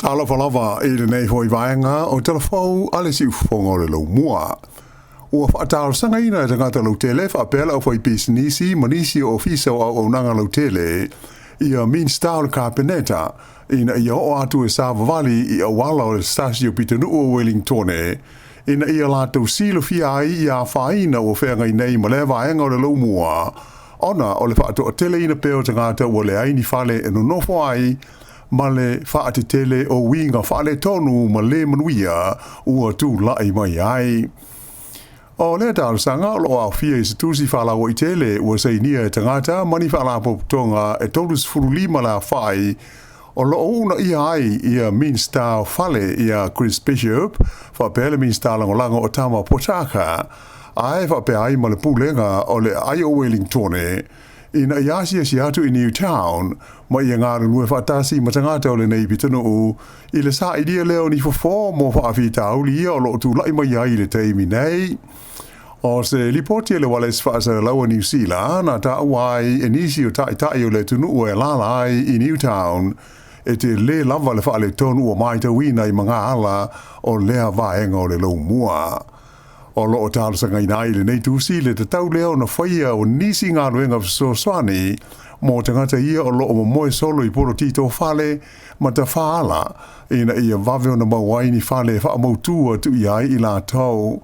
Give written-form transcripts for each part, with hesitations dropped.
Talofa lava i lenei foi vaega o Tala Fou a le Siufofoga o le Laumua. Ua faatalosagaina e tagata lautele faapea le aufaipisinisi ma nisi o ofisa o auaunaga lautele ia Minisita o le Kapeneta ina ia oo atu e savavali i auala o le Sitasi o Pitonuu o Uelintone ina ia latou silafia ai ia afaina ua feagai nei ma lea vaega o le laumua ona o le faatoateleina pea o tagata ua leai ni fale e nonofo ai ma le faatetele o uiga faaletonu ma le manuia ua tulai mai ai. O lea talosaga o lo o aofia i se tusi faalauaitele ua sainia e tagata ma ni faalapotopotoga e 35 le aofai o lo o uunaia ai ia Minisita o Fale ia Chris Bishop faapea le Minisita Lagolago o Tama Potaka ae faapea ai ma le Pulega o le Aai o Wellingtone ina ia asiasi atu i Newtown ma ia galulue faatasi ma tagata o lenei pitonuu i le sailia lea o ni fofo mo faafitauli ia o lo o tulai mai ai i le taimi nei. O se lipoti a le Ualesi Faasalalaua Niu Sila na taua ai e nisi o taitai o le atunuu e alaala ai i Newtown e tele lava le faaletonu ua matauina i magaala o lea vaega o le laumua. O lo o talosagaina ai lenei tusi le tatau lea ona faia o nisi galuega fesoasoani mo tagata ia o lo o momoe solo i polotito fale ma tafaala ina ia vave ona maua ai ni fale e faamautu atu i ai i latou.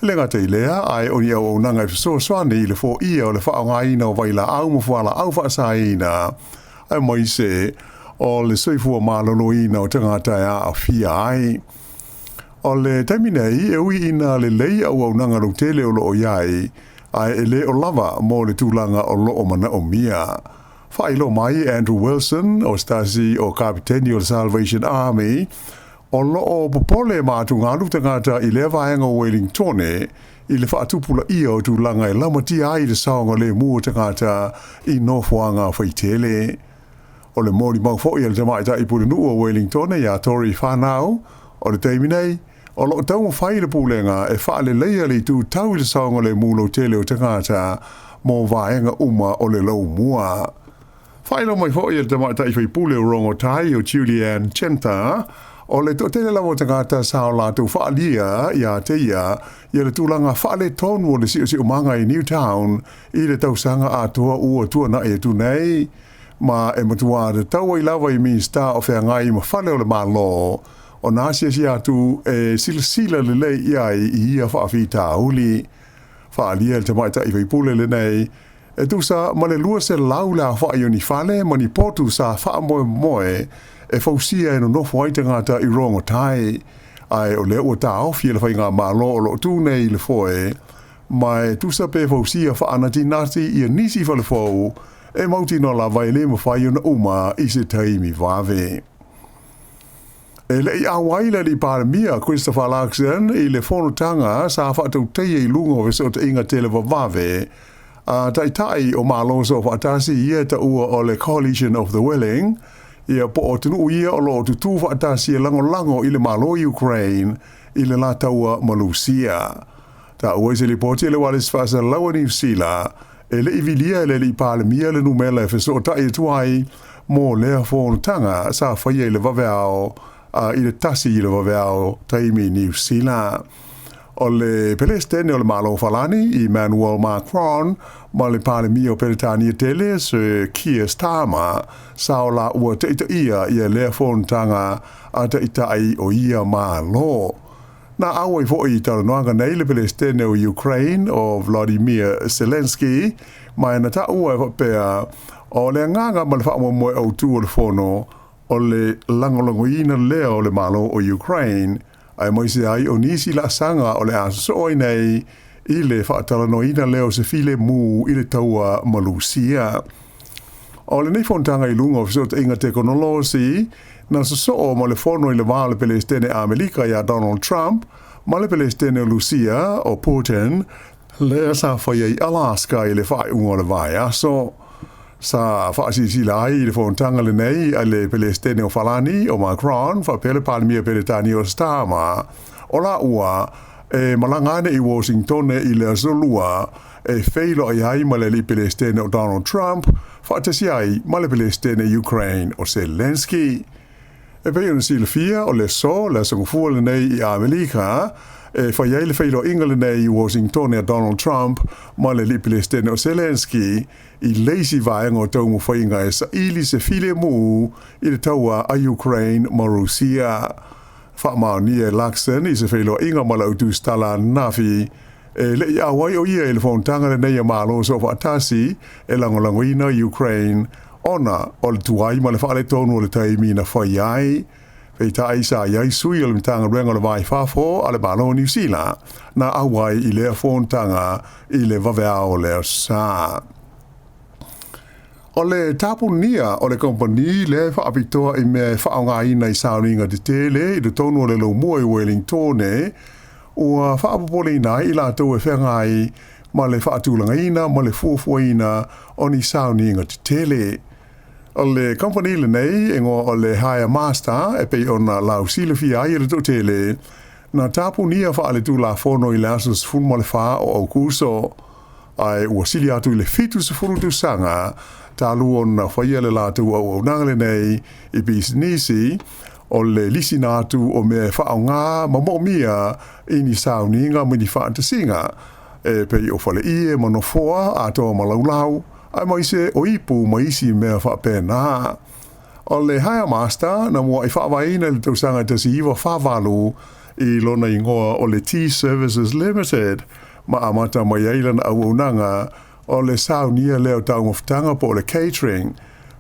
E le gata i lea, ae o ni auaunaga e fesoasoani i le foia o le faaaogaina o vailaau ma fualaau faasaina, aemaise o le soifua maloloina o tagata e aafia ai. O le taimi nei, e ui ina lelei auaunaga lautele o lo o i ai, ae e le o lava mo le tulaga o lo o manaomia. Faailoa mai Andrew Wilson o se tasi o kapiteni o le Salvation Army, o lo o popole ma atugalu tagata i lea vaega o Wellingtone i le faatupulaia o tulaga e lamatia ai le saogalemu o tagata i nofoaga faitele. O le molimau foi a le tamaitai pulenuu o Wellingtone iā Tori Whanau, o le taimi nei, o lo o taumafai le pulega e faaleleia le itu tau i le saogalemu lautele o tagata mo vaega uma o le laumua. Faailoa mai foi e le tamaitai faipule o Rongotai o Julianne Chenta, o le toatele lava o tagata sa o latou faaalia ia te ia ia le tulaga faaletonu o le siosiomaga i Newtown i le tausaga atoa ua tuanai atu nei, ma e matua tatau ai lava i Minisita o Feagai ma Fale o le Malo ona asiasi atu e silasila lelei i ai i ia faafitauli. Faaalia e le tamaitai faipule lenei e tusa ma le 200 le aofai o ni fale ma ni potu sa faamoemoe e fausia e nonofo ai tagata i Rongotai, ae o lea ua taofi e le faigamalo o lo o tu nei i le foe, ma e tusa pe fausia faanatinati ia nisi fale fou e mautinoa lava e le mafai ona uma i se taimi vave. E le i auai le alii Palemia Christopher Luxon i le fonotaga sa faatautaia i luga o fesootaiga televavave a taitai o Malo Soofaatasi ia e taua o le Coalition of the Willing, ia po o atunuu ia o lo o tutū faatasi e lagolago i le Malo o Ukraine i le la taua ma Lusia. Taua i se lipoti a le Ualesi Faasalalau a Niu Sila, e le i vilia e le alii Palemia le numela e fesootai atu ai mo lea fonotaga sa faia i le vaveao i le 1 i le vaveao taimi Niu Sila. O le Pelesitene o le Malo o Falani, Emmanuel Macron, ma le Palemia o Peretania tele, Sir Keir Starmer, sa o la ua taitaia ia lea fonotaga a taitai o ia Malo. Na auai foi i talanoaga nei le Pelesitene o Ukraine o Vladimir Zelensky, ma e na taua e faapea, o le agaga ma le faamoemoe autu o le fono, o le lagolagoina lea o le Malo o Ukraine, aemaise ai o nisi laasaga o le a sosoo ai nei i le faatalanoaina lea o se filemu i le taua ma Lusia. O lenei fonotaga i luga o fesootaiga tekonolosi, na sosoo ma le fono i le va o le Pelesitene Amerika iā Donald Trump ma le Pelesitene o Lusia o Putin, lea sa faia i Alaska i le faaiuga o le vaiaso. Sa faasilasila ai i le fonotaga lenei a le Pelesitene o Falani o Macron faapea le Palemia Peretania o Starmer, o laua e malaga ane i Washingtone i le Aso Lua e feiloai ai ma le alii Pelesitene o Donald Trump faatasi ai ma le Pelesitene Ukraine o Zelensky. E pei ona silafia, o le aso, le Aso Gafua lenei i Amerika, e fai ai le feiloaiga lenei i Washington a Donald Trump ma le alii Peresetene o Zelensky i le isi vaega o taumafaiga e saili se filemu i le taua a Ukraine ma Rusia. Faamaonia e Luxon i se feiloaiga ma le autusitala ananafi, e le i auai o ia i le fonotaga lenei a Malo Soofaatasi e lagolagoina Ukraine ona o le tuai ma le faaletonu o le taimi na fai ai. Peitai sa i ai sui o le Matagaluega o le Va i Fafo a le Malo o Niu Sila na auai i lea fonotaga i le vaveao o le Aso Sa. O le tapunia o le kamupani lea e faapitoa i mea e faaaogaina i sauniga tetele i totonu o le laumua i Welingtone ua faapopoleina ai i latou e feagai ma le faatulagaina ma le fuafuaina o ni sauniga tetele. O le kamupani lenei e igoa o le Hire Master e pei ona lausilafia ai e le toatele, na tapunia faaletulafono i le aso 14 o Aokuso, ae ua sili atu i le 70 tausaga talu ona faia le latou auaunaga lenei i pisinisi o le lisina atu o mea e faaaoga ma moomia i ni sauniga ma ni faatasiga e pei o faleie ma nofoa atoa ma laulau, aemaise o ipu ma isi mea faapena. O le Hire Master na muaʻi faavaeina i le tausaga 1948 i lona igoa o le Tea Services Limited ma amata mai ai lana auaunaga o le saunia lea o taumafataga po o le catering,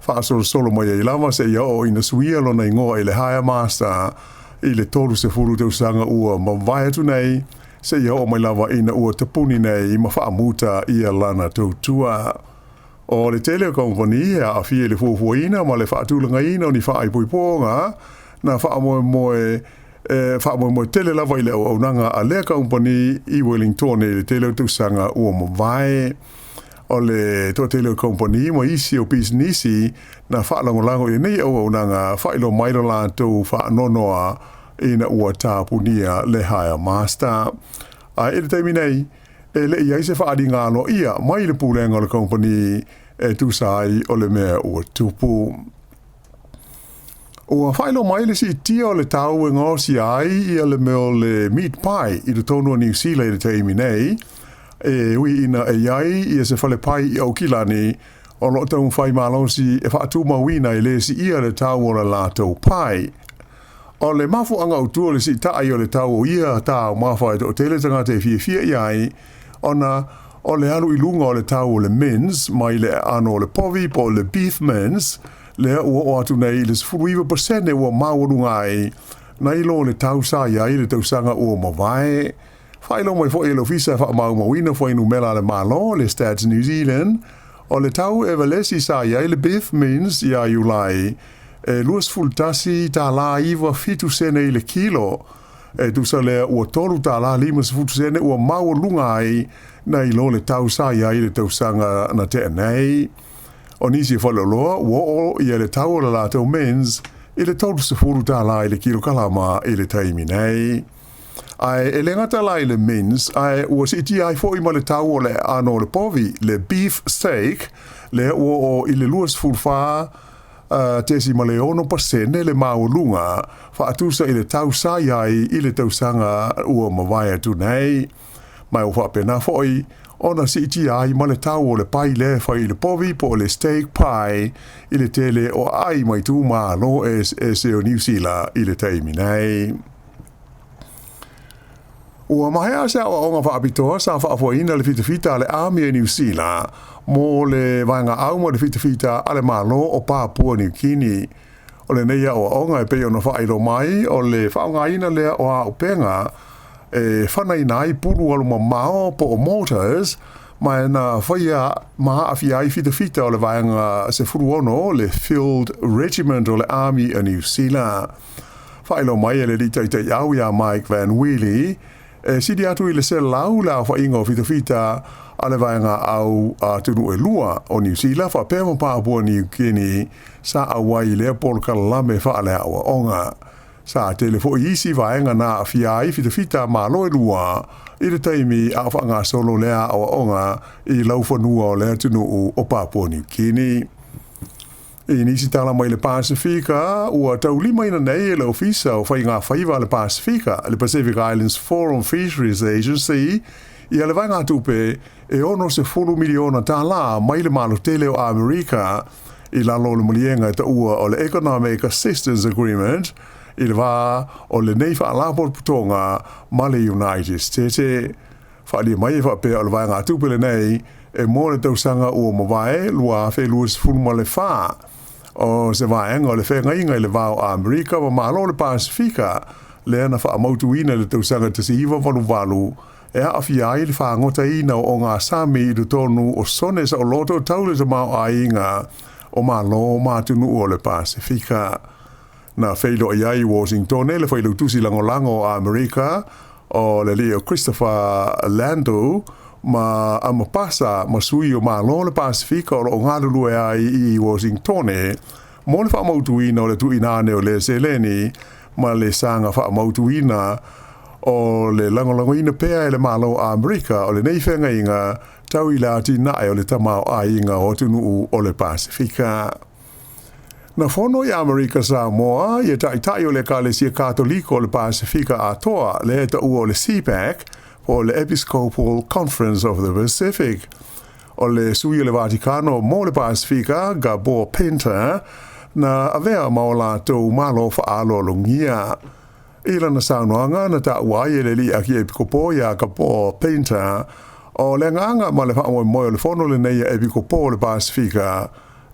faasolosolo mai ai lava seia oo ina suia lona igoa i le Hire Master i le 30 tausaga ua mavae atu nei, seia oo mai lava ina ua tapuni nei ma faamuta ia lana tautua. O le tele o kamupani e aafia i le fuafuaina ma le faatulagaina o ni faaipoipoga na faamoemoe e faamoemoe tele lava i le auaunaga a lea kamupani i Wellingtone i le tele o tausaga ua mavae. O le toatele o kamupani ma isi o pisinisi na faalagolago i lenei auaunaga faailoa mai lo latou faanoanoa ina ua tapunia le Hire Master. Ae i le taimi nei, e le i i ai se faaaliga aloaia mai le pulega o le kamupani e tusa ai o le mea ua tupu. Ua faailoa mai le siitia o le tau e gaosia ai ia le mea o le meat pie i totonu o Niu Sila i le taimi nei, e ui ina e i ai ia se fale pai i Aukilani o lo o taumafai malosi e faatumauina e le siia le tau o le latou pai. O le mafuaaga autu o le siitai o le tau o ia taumafa e toatele tagata e fiafia i ai, ona o le alu i luga o le tau o le mince mai le aano o le povi po o le beef mince, lea ua oo atu nei i le 19% ua maualuga ai, nai lo le tau sa i ai i le tausaga ua mavae. Faailoa mai foi e le Ofisa e Faamaumauina Fuainumera a le Malo, le Stats New Zealand, o le tau evalesi sa i ai le beef mince ia Iulai, e 21 tālā 97 sene i le kilo, e tusa lea ua 3 tālā 50 sene ua maualuga ai nai lo le tau sa i ai i le tausaga na tea nei. O nisi faleoloa ua oo ia le tau o le latou mince i le 30 tālā i le kilokalama i le taimi nei. Ae e le gata la i le mince, ae ua siitia ai foi ma le tau o le aano o le povi, le beef steak, lea ua oo i le 24.6% le maualuga, faatusa i le tau sa i ai i le tausaga ua mavae atu nei. Ma ua faapena foi ona siitia ai ma le tau o le pai lea e fai i le povi po o le steak pie i le tele o aai mai itumalo eseese o Niu Sila i le taimi nei. Ua mahea se aoaoga faapitoa sa faafoeina le fitafita a le Army a Niu Sila mo le vaega au ma le fitafita a le Malo o Papua Niu Kini. O lenei aoaoga e pei ona faailoa mai o le faaaogaina lea o auupega e fanaina ai pulu alumamao po o mortars ma na faia ma aafia ai fitafita o le vaega 16 le Field Regiment o le Army a Niu Sila. Faailoa mai e le alii taitaiau iā Mike Van Wely, e sili atu i le 100 le aofaiga o fitafita a le vaega au atunuu e lua o Niu Sila faapea ma Papua Niu Kini sa auai i lea polokalame faaleaoaoga. Sa tele foi isi vaega na aafia ai fitafita a Malo e lua i le taimi a o faagasolo lea aoaoga i laufanua o le atunuu o Papua Niu Kini. I nisi tala mai le Pasefika, ua taulimaina nei e le Ofisa o Faiga Faiva a le Pasefika, le Pacific Islands Forum Fisheries Agency, ia le vaegatupe e $60 miliona tālā mai le Malo tele o Amerika i lalo o le maliega e taua o le Economic Assistance Agreement i le va o lenei faalapotopotoga ma le United States. Faaalia mai e faapea o le vaegatupe lenei e mo le tausaga ua mavae 2024. O se vaega o le feagaiga i le va o Amerika ma Malo o le Pasefika lea na faamautuina i le tausaga 1988 e aafia ai le fagotaina o ogasami i totonu o sone saoloto tau le tamaoaiga o Malo ma atunuu o le Pasefika. Na feiloai ai i Washingtone le Failautusi Lagolago o Amerika o le alii o Christopher Landau ma Amapasa ma sui o Malo o le Pasefika o lo o galulue ai i Washingtone mo le faamautuina o le tuuina ane o lea seleni ma le saga faamautuina o le lagolagoina pea e le Malo o Amerika o lenei feagaiga tau i le atinae o le tamaoaiga o atunuu o le Pasefika. Na fono i Amerika Samoa ia taitai o le Ekalesia Katoliko o le Pasefika Atoa, lea e taua o le CPAC, po o le Episcopal Conference of the Pacific. O le sui o le Vatikano mo le Pasefika, Gabor Painter, na avea ma o latou malo faaaloalogia. I lana saunoaga na taua ai e le alii Akiepikopo iā Gabor Painter, o le agaga ma le faamoemoe o le fono lenei a Epikopo o le Pasefika,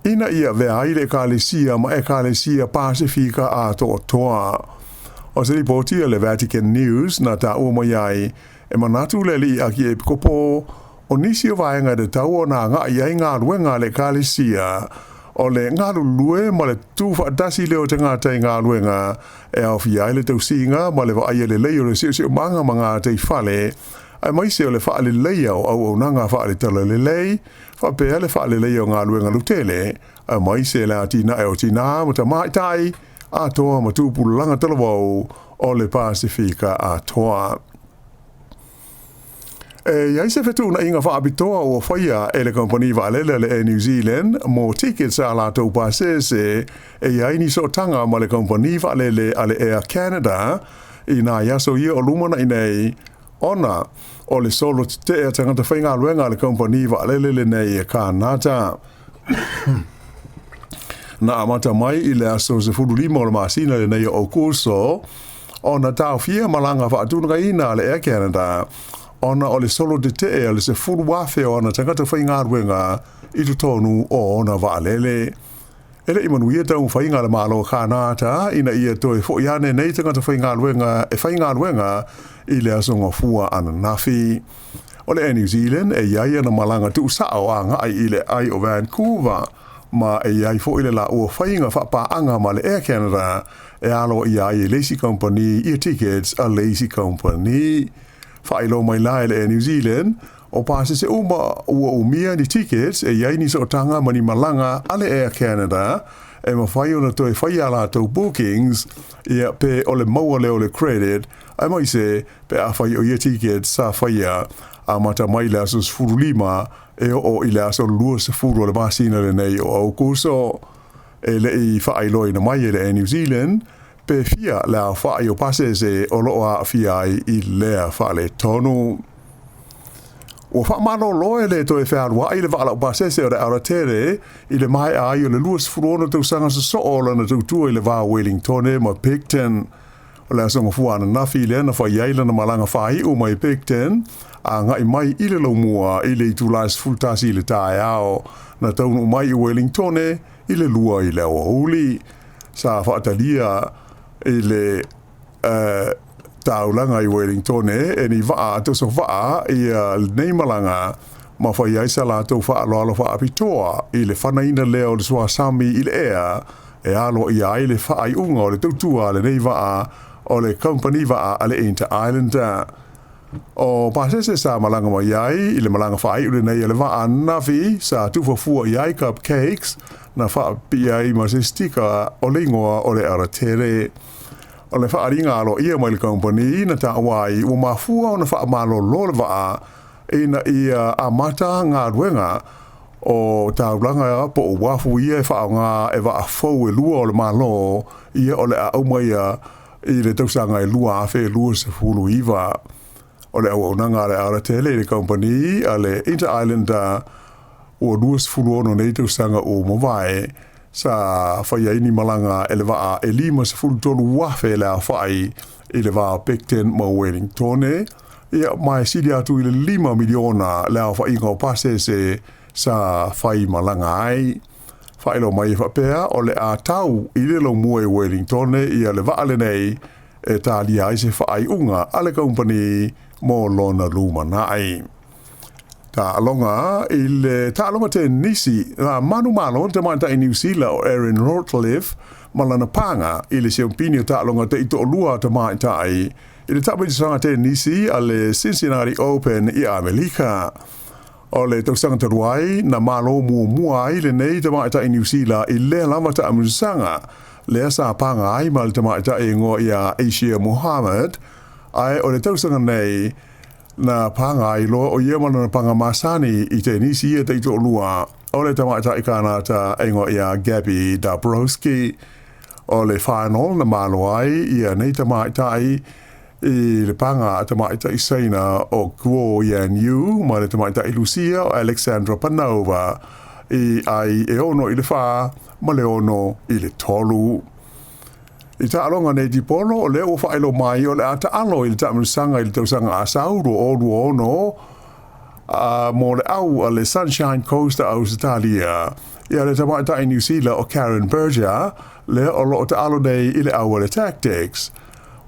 ina ia avea ai le Ekalesia ma Ekalesia Pasefika atoatoa. O se lipoti a le Vatican News na taua mai ai, e manatu le alii Akiepikopo o nisi o vaega e tatau ona agai i ai galuega a le Ekalesia, o le galulue ma le tutufaatasi lea o tagata i galuega e aofia ai le tausiga ma le vaaia lelei o le siosiomaga ma gataifale, aemaise o le faaleleia o auaunaga faale-talalelei, faapea le faaleleia o galuega lautele, aemaise le atinae o tinā ma tamaitai atoa ma tupulaga talavou o le Pasefika atoa. E i ai se fetuunaiga faapitoa ua faia e le kamupani vaalele a le Air New Zealand mo tickets a latou pasese e i ai ni sootaga ma le kamupani vaalele a le Air Canada i nai aso ia o lumanai nei ona o le solo tetee a tagata faigaluega a le kamupani vaalele lenei e Kānata. Na amata mai i le aso 15 o le masina lenei o Aokuso ona taofia malaga faatulagaina a le Air Canada ona o le solo tetee a le 10,000 o ana tagata faigaluega i totonu o ona vaalele. E le i manuia taumafaiga a le Malo o Kānata ina ia toe foi ane nei tagata faigaluega e faigaluega i le Aso Gafua ananafi. O le Air New Zealand e i ai ana malaga tuusao agai i le ai o Vancouver, ma e i ai foi le laua faiga faapaaga ma le Air Canada e aloaia ai e le isi kamupani ia tickets a le isi kamupani. Faailoa mai la e le Air New Zealand, o pasese uma ua umia ni tickets e i ai ni sootaga ma ni malaga a le Air Canada e mafai ona toe faia a latou bookings, ia pe o le maua lea o le credit, aemaise pe afai o ia tickets sa faia amata mai le aso 15 e oo i le aso 20 o le masina lenei o Aokuso. E le i faailoaina mai e le Air New Zealand pe fia le aofai o pasese o lo o aafia ai i lea faaletonu. Ua faamalolo e le toe fealuai le vaa laupasese o le Aratere i le maea ai o le 26 tausaga sosoo o lana tautua i le va o Wellingtone ma Picton. O le aso Gafua ananafi lea na fai ai lana malaga faaiu mai Picton agai mai i le Laumua i le itula e 11 i le taeao. Na taunuu mai i Wellingtone i le 2 i le aoauli. Sa faatalia i le taulaga i Wellingtone e ni vaa toso vaa ia lenei malaga ma fai ai sa latou faaaloalo faapitoa i le fanaina lea o le suasami i le ea e aloaia ai le faaiuga o le tautua a lenei vaa o le kamupani vaa a le Inter Islander. O pasese sa malaga mai ai i le malaga faaiu lenei a le vaa ananafi sa tuufafua i ai cupcakes na faapipii ai ma se sticker o le igoa o le Aratere. O le faaaliga aloaia mai le kamupani na taua ai ua mafua ona faamalolo le vaa ina ia amata galuega. O taulaga po o uafu ia e faaaoga e vaa fou e lua o le Malo, ia o le a aumaia i le tausaga e 2029. O le auaunaga a le alatele i le kamupani a le Interislander ua 26 nei tausaga ua mavae sa faia ai ni malaga e le vaa e 53,000 le aofai i le va o Picton ma Wellingtone, ia ma e sili atu i le $5 miliona le aofaiga o pasese sa faimalaga ai. Faailoa mai e faapea o le a tau i le laumua i Wellingtone ia le vaa lenei e talia ai se faaiuga a le kamupani mo lona lumanai. Taaloga i le taaloga tenisi na manumalo le tamaitai Niu Sila o Erin Routliffe ma lana paga i le siampini o taaloga taitoalua a tamaitai i le taamilosaga tenisi a le Cincinnati Open i Amelika. O le tausaga talu ai na malo muamua ai lenei tamaitai Niu Sila i lea lava taamilosaga lea sa paga ai ma le tamaitai e igoa ia Asia Muhammad, ae o le tausaga nei na paga ai loa o ia ma lona paga masani i tenisi ia taitoalua o le tamaitai Kanata e igoa ia Gabby Dabrowski. O le final na malo ai ia nei tamaitai i le paga a tamaitai Saina o Guo Yan Yu ma le tamaitai Lusia o Alexandra Panova i ai e 6-4 ma le 6-3. I taaloga netipolo, o lea ua faailoa mai o le a taalo i le taamilosaga i le tausaga a sau 2026 a mo le au a le Sunshine Coast a Ausetalia ia le tamaitai Niu Sila o Karen Berger, lea o lo o taalo nei i le au a le Tactix.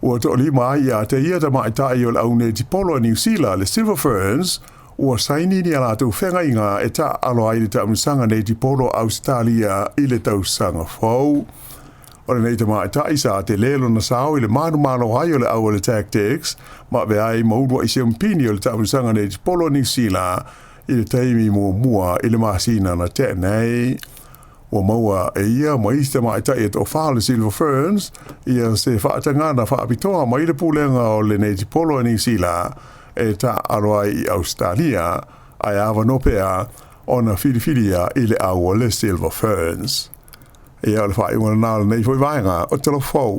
Ua toalima ai ia te ia tamaitai o le au netipolo a Niu Sila, le Silver Ferns, ua saini ni a latou feagaiga e taaalo ai i le taamilosaga netipolo a Ausetalia i le tausaga fou. O lenei tamaitai sa tele lona sao i le manumalo ai o le au a le Tactix ma avea ai ma uluai siampini o le taamilosaga netipolo a Niu Sila i le taimi muamua i le masina na tea nei. Ua maua e ia ma isi tamaitai e toafa o le Silver Ferns ia se faatagana faapitoa mai le pulega o le netipolo a Niu Sila e taaalo ai i Ausetalia, ae avanoa pea ona filifilia i le au a le Silver Ferns. Ia, o le faaiuga lena o lenei foi vaega o Tala Fou.